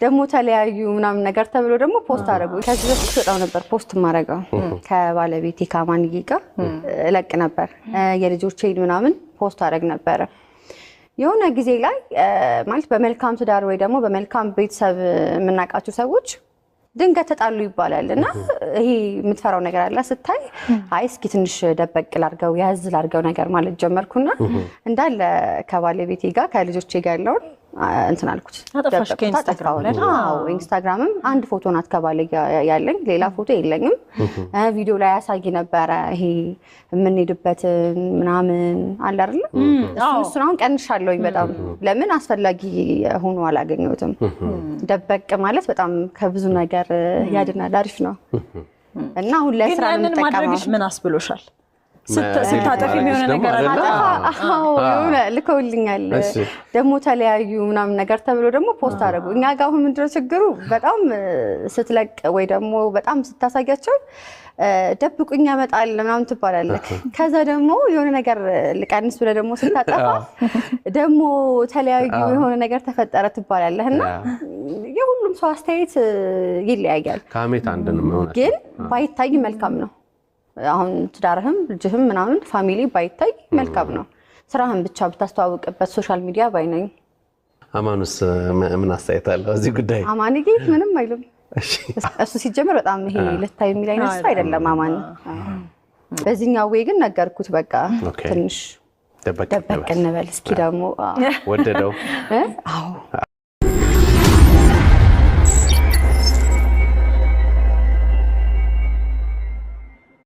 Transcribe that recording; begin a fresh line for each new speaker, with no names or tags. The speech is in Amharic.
ደግሞ ተለያዩ ምናምን ነገር ተብሎ ደግሞ post አደረጉ። ከዚህ በፊት በጣም ነበር post የማደርገው፣ ከባለቤቴ ከአማንዬ ጋር እለቅ ነበር፣ የልጆቼን ምናምን post አደረግ ነበረ። የሆነ ጊዜ ላይ ማለት በመልካም ትዳር ወይ ደግሞ በመልካም ቤተሰብ የምናውቃቸው ሰዎች ድንገት ተጣሉ ይባላል እና ይሄ የምትፈራው ነገር አለ ስታይ፣ አይ እስኪ ትንሽ ደበቅ ላርገው፣ ያዝ ላርገው ነገር ማለት ጀመርኩና እንዳለ ከባለቤቴ ጋር ከልጆቼ ጋር ያለውን እንትን አልኩት።
አጠፋሽ
ደበቅኩት፣
ከኢንስታግራም ላይ?
አጠፋሁት። አዎ፣ ኢንስታግራምም አንድ ፎቶ ናት ከባሌ ጋር ያለኝ፣ ሌላ ፎቶ የለኝም። ቪዲዮ ላይ ያሳይ ነበረ፣ ይሄ የምንሄድበትን ምናምን አለ አይደለ? እሱን አሁን ቀንሻለሁኝ በጣም። ለምን አስፈላጊ ሆኖ አላገኘሁትም። ደበቅ ማለት በጣም ከብዙ ነገር ያድናል። አሪፍ ነው እና አሁን
ግን
ለስራ ነው
ያንን
የምጠቀመው።
ማድረግሽ ምን አስብሎሻል? ስታጠፊ
ማድረግሽ
የሆነ
ደግሞ
ነገር አለ?
አይደለ?
አዎ፣ የሆነ ልከውልኛል። ደግሞ ተለያዩ ምናምን ነገር ተብሎ ደግሞ post አደረጉ። እኛ ጋር አሁን ምንድነው ችግሩ? በጣም ስትለቅ ወይ ደግሞ በጣም ስታሳያቸው ደብቁኝ ያመጣል ምናምን ትባላለህ። ከዛ ደግሞ የሆነ ነገር ልቀንስ ብለህ ደግሞ ስታጠፋ ደግሞ ተለያዩ፣ የሆነ ነገር ተፈጠረ ትባላለህ እና የሁሉም ሰው አስተያየት ይለያያል።
ከሀሜት አንድ ነው እውነት።
ግን ባይታይ መልካም ነው። አሁን ትዳርህም ልጅህም ምናምን family ባይታይ መልካም ነው። ስራህን ብቻ ብታስተዋውቅበት social media ባይ ነኝ።
አማኑስ ምን አስተያየት አለው እዚህ ጉዳይ?
አማንዬ ምንም አይልም። እሱ ሲጀምር በጣም ይሄ ልታይ የሚል አይነት ሰው አይደለም አማን። በዚህኛው ወይ ግን ነገርኩት፣ በቃ ትንሽ
ደበቅ
ደበቅ እንበል እስኪ ደግሞ።
ወደደው?
እ? አዎ።